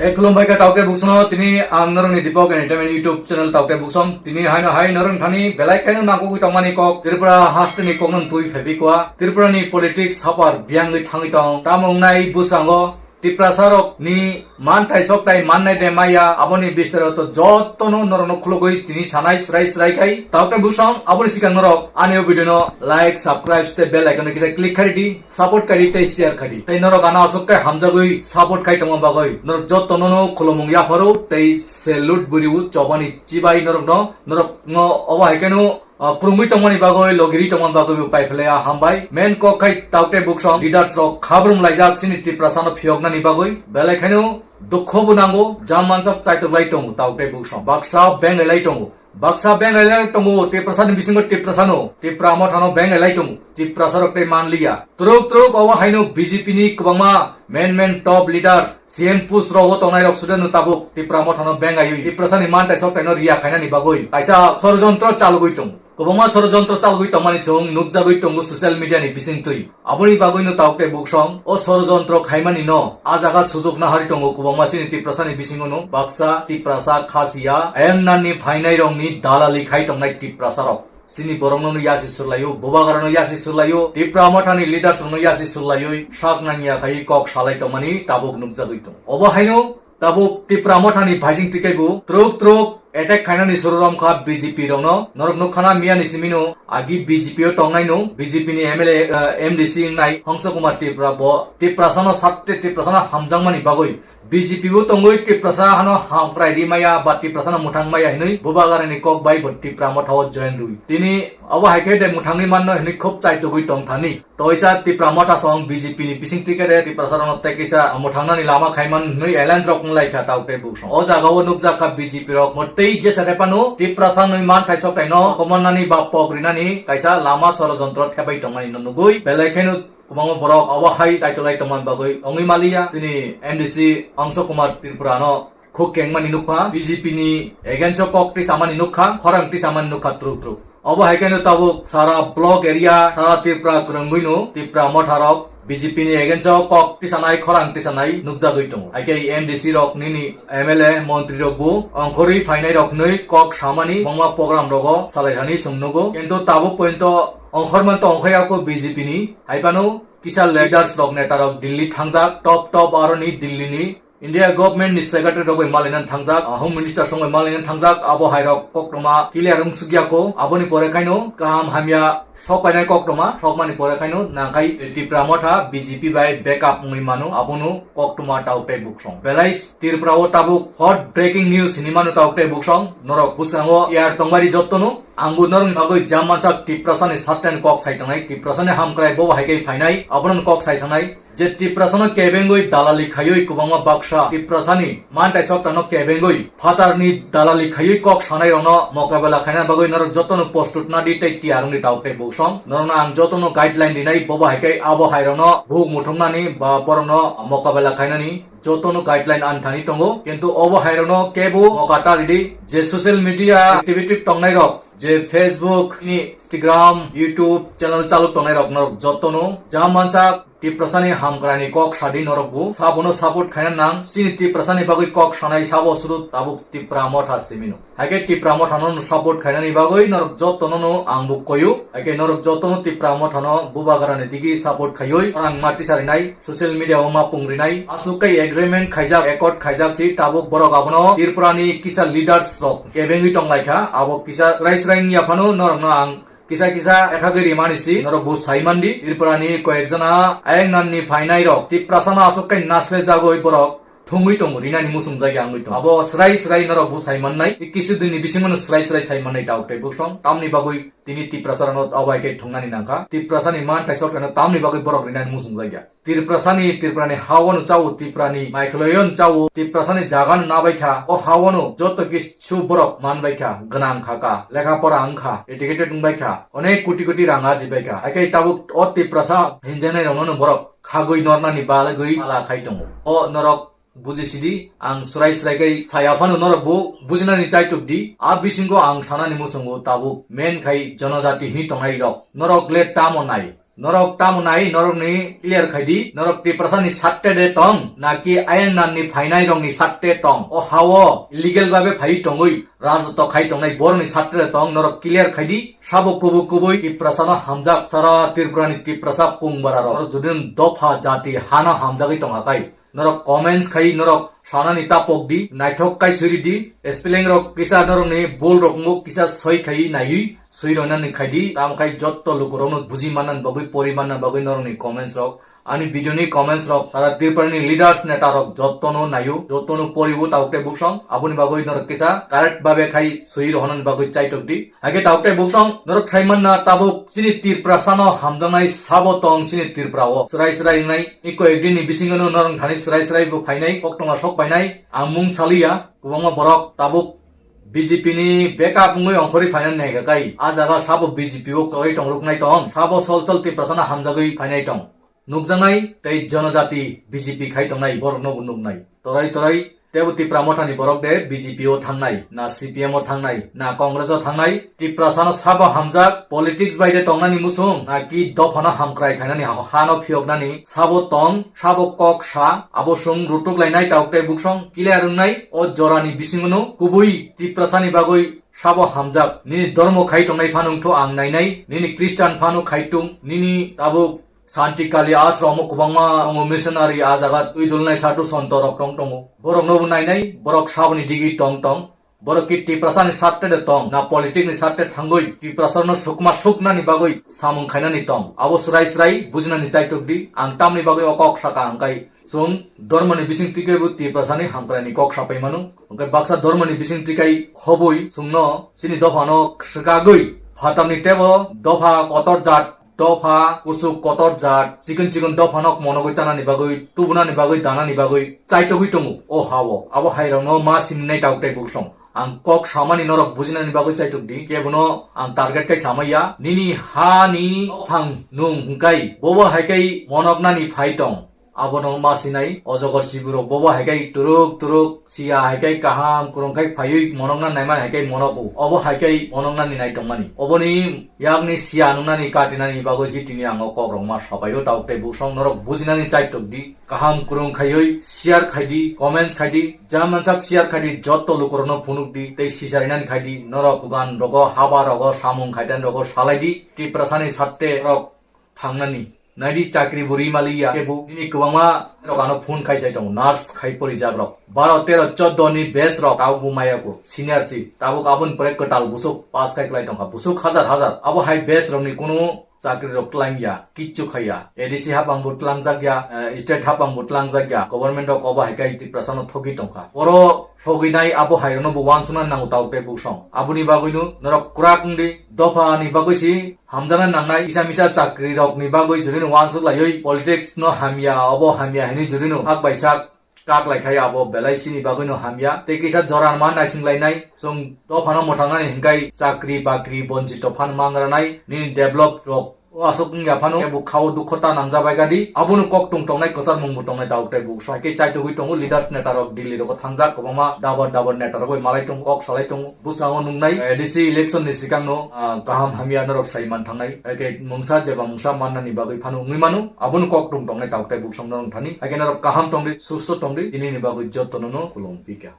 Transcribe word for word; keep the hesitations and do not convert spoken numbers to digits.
Hey, khulumbai kha taukte buksong, tini ang norokni Deepak Entertainment YouTube channel taukte buksong. Tini haino hai norok thani belai kaino nangkukwi tongmani kok, Tripura hasteni kokno twi phaipikwa, Tripurani politics hapar biyangwi thangwi tong. Tamo wngnai bwskango Tiprasarokni manthai sokthai mannai de maya, aboni bistaro to jotono norokno khulugwi tini sanai srai srai khai. Taukte buksong, aboni sikang norok ani o video no like, subscribe tei bell icon no kisa click khai di. Support kari tei share kari. Tei norok ano aswk khe hamjagwi support khai tongma bagwi norok jotono no khulumung yapharo tei salute buriu chobani chibai norokno, norokno obo hai kheno, ah, kwrwngwi tongmani bagwi, logiri tongmani bagwi bo pai phle a hambai. Main kok khai taukte buksong leaders rok khabrum laijak chini Tiprasano phiyoknani bagwi. Belai kheno dukho bo nango, jam mansak chaitok lai tongo taukte buksong. Baksa beng lai tongo. Baksa beng lai tongo, Tiprasani bisingo Tiprasano, Tipra mothano beng lai tongo. Tiprasarok tei manliya. Truk truk obo haino B J P ni kwbangma main main top leader, C M post rogo tongnai rok suda no tabuk Tipra mothano beng aiwi Tiprasani manthai sokthai no riya khainani bagwi kaisa sorojontro chalugwi tongo. Kwbangma sorojontro chalugwi tongmani chwng nukjagwi tongo social media ni bisingtwi. Aboni bagwino taukte buksong o sorojontro khaimani no a jaga sujuk nahari tongo kwbangma chini Tiprasani bisingo no baksa Tiprasa khasiya ayang nanni phainai rokni dalali khai tongnai Tiprasarok. Chini borokno no yasi surlaio, bubagarano yasi surlaio, Tipra mothani leaders rokno yasi surlaioi sak nangya khai kok salai tongmani tabuk nukjagwi tongo. Obo haino tabuk Tipra mothani baijing twi kaibo truk truk attack khainani suru romkha B J P rokno. Norok nukkhana miyani simino agi B J P o tongnaino, B J P ni M L A, eh, M D C wngnai Hongso Kumar Tripura bo Tiprasano satte Tiprasano hamjakmani bagwi B J P bo tongwi Tiprasa hano hamkrai ri maya ba Tiprasano mwthang maya hinwi bubagarani kok bai bo Tipra mothao join rwi. Tini obo hai khe de mwthangwi manno hinwi khub chaitugwi tong thani. Toisa Tipra motha song B J P ni bising ticket e Tiprasa rokno tei kisa mwthangnani lama khaiman hwnwi alliance rok wnglaikha taukte buksong. O jagao nukjakha B J P rok mwtwi jesa khe phano Tiprasa nwi manthai sokthai no komonnani ba pok rinani kaisa lama sorojontro thebai tongmani no nugwi belai kheno kwbangma borok obo hai chaitolai tongmani bagwi wngwi maliya. Chini M D C Hongso Kumar Tripura no khuk kengmani nukha, B J P ni against o kok tisamani nukha, khorang tisamani nukha truk truk. Obo hai kheno tabuk sara block area, sara Tripura kwrwngwino Tipra motharok B J P ni against o kok tisanai, khorang tisanai nukjagwi tongo. Hai khe M D C rok nini M L A montri rok bo ongkhorwi phainai rok nwi kok samani bongma program rogo salai thani chwng nugo. Kintu tabuk pointo ongkhor manto ongkhorya kho B J P ni. Hai phano kisa leaders rok, neta rok Delhi thangjak, top top aroni Delhi ni India government ni secretary rok bai malaina thangjak, ah, Home Minister song bai malaina thangjak, abo hai rok koktwma clear wng sukya kho. Aboni pore khaino kaham hamya sok painai koktwma sokmani pore khaino nangkhai Tipra motha B J P bai backup wngwi mano, abono koktwma tau tei buksong. Belai Tripura o tabuk hot breaking news hinwi mano tau tei buksong. Norok bwskango yar tongmari jottono. Angbo norokni bagwi jam mansak Tiprasani satyan kok sai tongnai, Tiprasani hamkrai bobo hai khe phainai, abono kok sai thangnai. Je Tiprasano kebengwi dalali khaiwi kwbangma baksa Tiprasani manthai soktano kebengwi phatarni dalali khaiwi kok sanai rokno mokabela khaina bagwi norok jotono postut nadi tei tiyar wngdi tau tei buksong. Norokno ang jotono guideline rinai, bobo hai khe abo hai rokno buhuk muthungnani ba borokno mokabela khainani jotono guideline ani thani tongo, kintu obo hai rokno kebo moka ta ridi. Je social media activity tongnai rok, je Facebook ni, Instagram, YouTube channel chaluk tongnai rok norok jotono jam mansak Tiprasani hamkrani kok sadi norok bo sabono support khaina nang. Chini Tiprasani bagwi kok sanai sabo suru tabuk Tipra motha simino. Hai khe Tipra mothano support khainani bagwi norok jotono no ang bo koyo. Hai khe norok jotono Tipra mothano bubagarani digi support khaiwi rang ma tisarinai, social media o ma pung rinai. Aswk khe agreement khaijak, accord khaijak si tabuk borok abono Tripurani kisa leaders rok kebengwi tonglaikha. Abo kisa srai srai wngya phano norokno ang kisa kisa ekhagwi rimani si norok bo saimandi. Tripurani koyekjona ayang nanni phainai rok Tiprasano aswk khe naslejagwi borok thungwi tongo, rinani muchungjagwi wngwi tongo. Abo srai srai norok bo saimannai, kisu dinni bisingono srai srai saimannai tau tei buksong. Tamni bagwi tini Tiprasarano abo hai khe thungnani nangkha. Tiprasani manthai soktano tamni bagwi borok rinani muchungjakya. Tiprasani, Tripurani hawano chao, Tripurani maikhlwiono chao, Tiprasani jagano nabaikha, o hawano joto kisu borok manbaikha, gwnang khaka, lekha pora wngkha, educated wngbaikha, onek koti koti rang ajibaikha. Hai khe tabuk o Tiprasa hinjaknai rokno borok khagwi nornani balgwi phala khai tongo. O norok buji sidi, ang srai srai khe saya phano norok bo bujinani chaitok di. A bisingo ang sanani muchungo tabuk main khai jonojati hini tongnai rok. Norok le tamo nai? Norok tamo nai, norok ni clear khai di, norok Tiprasa ni satte de tong, naki ayang nan ni phainai rok ni satte tong. O hao illegal babe phai tongwi, rajotto khai tongnai borok ni satte de tong, norok clear khai di. Sabo kubui kubui Tiprasa no hamjak, sara Tripura ni Tiprasa pungbara rok. Norok jodi dopha jati hano hamjagwi tong hakai. Norok comments khai norok sanani tapok di, naithok kai suri di, spelling rok kisa norok ni bul rok mo kisa soi khai naiwi sui rona ni khai di, tam khai jotto luku rok no buji manna bagwi pori manna bagwi norok ni comments rok, ani video ni comments rok sara Tripura ni leaders neta rok jotto no nayu, jotto no poribu tauk tei buksong, aboni bagwi norok kisa correct babe khai sui rohonani bagwi chaitok di. Haikhe tauk tei buksong norok sai manna tabuk chini Tiprasa no hamjaknai sabo tong chini Tripura o. Srai srai wngnai, i koyek din ni bisingo no norok thani srai srai bo phainai, koktwma sok painai. Ang mung saliya, kwbangma borok tabuk B J P ni backup wngwi ongkhorwi phainani naikhwkai. A jaga sabo B J P o kwrwi tongruknai tong. Sabo sol sol Tiprasa no hamjagwi phainai tong. Nukjaknai tei jonojati B J P khai tongnai borokno bo nuknai. Torai torai tebo Tipra Mothani borok de B J P o thangnai, na C P M o thangnai, na Congress o thangnai. Tiprasano sabo hamjak, politics bai de tongnani muchung, na ki dophano hamkrai khainani ha-, hano phiyoknani sabo tong, sabo kok sa, abo sung rutuk lainai tauk tei buksong clear wngnai. O jorani bisingono kubui Tiprasani bagwi sabo hamjak. Nini dormo khai tongnai phano wngtho ang nainai, nini Christian phano khai tung, nini tabuk Santi Kali ashram o kwbangma tongo missionary, a jaga twi dulnai sadhu santo rok tong tongo. Borok no bo nainai, borok saboni digi tong tong. Borok ki Tiprasa ni satte de tong, na politic ni satte thangwi Tiprasa no sukma suknani bagwi samung khainani tong. Abo srai srai bujinani chaitok di, ang tamni bagwi o kok saka ang kai. Chwng dormoni bising twi kaibo Tiprasani hamkraini kok sapai mano. Hwnkhe baksa dormoni bising twi kai khobwi chwngno chini dophano swkagwi phatarni tebo dopha kotor jat, dopha kuchuk kotor jat, chikon chikon dophano monogwi chanani bagwi, tubunani bagwi, danani bagwi chaitogwi tongo o hao. Abo hairokno ma sininai tauk tei buksong. Ang kok samani norok bujinani bagwi chaitok di, kebono ang target kai samaiya. Nini hani thang nung hwnkhe bobo hai kai monoknani phai tong. Abono ma sinai, ojogor chiburok bobo hai kai turuk turuk siya hai kai kaham kwrwng khai phaiwi monokna naimani hai kai monogo. Obo hai kai monoknani nai tongmani. Oboni yakni siya nungnani katinani bagwi si tini ang o kokrokma sabaio tauk tei buksong norok bujinani chaitok di. Kaham kwrwng khaiwi share khai di, comments khai di, ja mansak share khai di, jotto lukurokno phunuk di tei sicharinani khai di. Norok dugan rogo, haba rogo, samung khaitan rogo salai di. Tiprasani satte rok thangnani. Naidi chakri bo ri maliya. Kebo nini kwbangma rok ano phone khai sai tongo. Nurse khai pori jak rok. Baro, tero, choddo ni batch rok tabuk bo maya ko. Senior si. Tabuk aboni pore kwtal busuk pass khai klai tongkha. Busuk hajar hajar. Abo hai batch rok ni kunu chakri rok tlang ya. Kichu khaiya. A D C hapang bo tlang jak ya. Eh, state hapang bo tlang jak ya. Government rok obo hai kai Tiprasa no thogi tongkha. Oro thogi nai abo hai rok no bo wansukna nango tabuk tei buksong. Aboni bagwi no norok kwrak wng di. Dopha ni bagwi si hamjakna nangnai, kisa misa chakri rok ni bagwi juri no wansuk laiwi politics no hamya, obo hamya hinwi juri no sak bai sak kak lai khai, abo belai sini bagwi no hamya. Tei kisa jora ma naising lainai, chwng dopha no mwthangnani hinkai chakri bakri bonchito phan mangra nai, nini develop rok o aswk wngya phano, kebo khao dukho ta nangja bai gadi, abono kok tung tongnai, kwchar mung bo tongnai, dauk tei buksong. Hai khe chaitugwi tongo leaders neta rok Delhi rogo thangjak, kwbangma dabar dabar neta rok bai malai tongo, kok salai tongo. Bwskango nuknai, A D C election ni sikang no, ah, kaham hamya norok sai man thangnai. Hai khe mungsa jeba mungsa mannani bagwi phano wngwi mano. Abono kok tung tongnai tabuk tei buksong norok thani. Hai khe norok kaham tongdi, susto tongdi. Tini ni bagwi joto no no khulum pika.